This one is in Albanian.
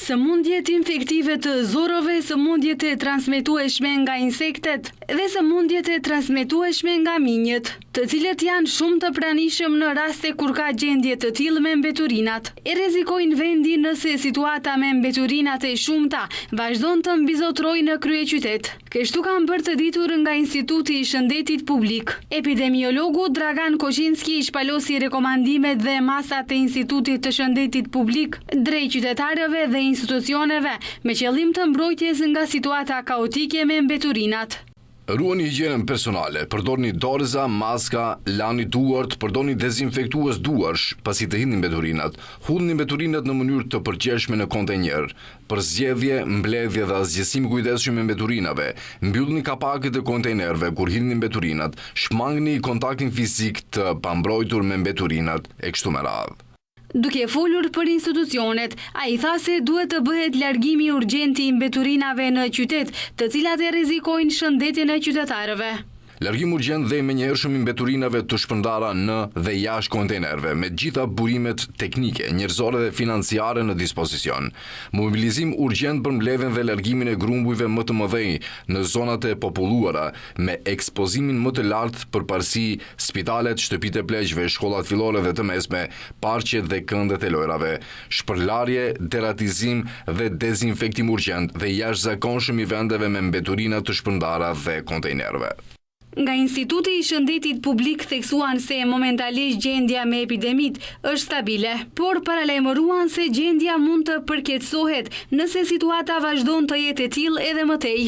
Sëmundjet infektive të zorrëve, sëmundjet e transmetueshme nga insektet dhe sëmundjet e transmetueshme nga minjët, të cilët janë shumë të pranishëm në raste kur ka gjendje të tillë me mbeturinat, e rrezikojnë vendin nëse situata me mbeturinat e shumta vazhdon të mbizotërojë në kryeqytet. Kështu kanë bërë të ditur nga Instituti i Shëndetit Publik. Epidemiologu Dragan Koçinski i shpalosi rekomandimet dhe masat e Institutit të Shëndetit Publik drejt qytetarëve dhe institucioneve me qëllim të mbrojtjes nga situata kaotike me mbeturinat. Ruani higjienën personale, përdorni dorëza, maska, lani duart, përdorni dezinfektues duarsh pasi të hidhni mbeturinat, hudhni mbeturinat në mënyrë të përgjegjshme në kontejner, Përzgjedhje, mbledhje dhe asgjësim i kujdesshëm i mbeturinave, Mbyllni kapakët e kontejnerëve kur hidhni mbeturinat, shmangni kontaktin fizik të pambrojtur me mbeturinat, e kështu me radhë. Duke folur për institucionet, ai tha se duhet të bëhet largimi urgjent i mbeturinave në qytet, të cilat e rrezikojnë shëndetin e qytetarëve. Largim urgjent dhe i menjëhershëm i mbeturinave të shpërndara në dhe jashtë kontejnerëve, me të gjitha burimet teknike, njerëzore dhe financiare në dispozicion. Mobilizim urgjent për mbledhjen dhe largimin e grumbujve më të mëdhenj në zonat e populluara, me ekspozimin më të lartë përparësi spitalet, shtëpitë e pleqve, shkollat fillore dhe të mesme, parqet dhe këndet e lojrave. Shpërlarje, deratizim dhe dezinfektim urgjent dhe i jashtëzakonshëm i vendeve me mbeturina të shpërndara dhe kontejnerëve. Nga Instituti i Shëndetit Publik theksuan se momentalisht gjendja me epidemitë është stabile, por paralajmëruan se gjendja mund të përkeqësohet nëse situata vazhdon të jetë e tillë edhe më tej.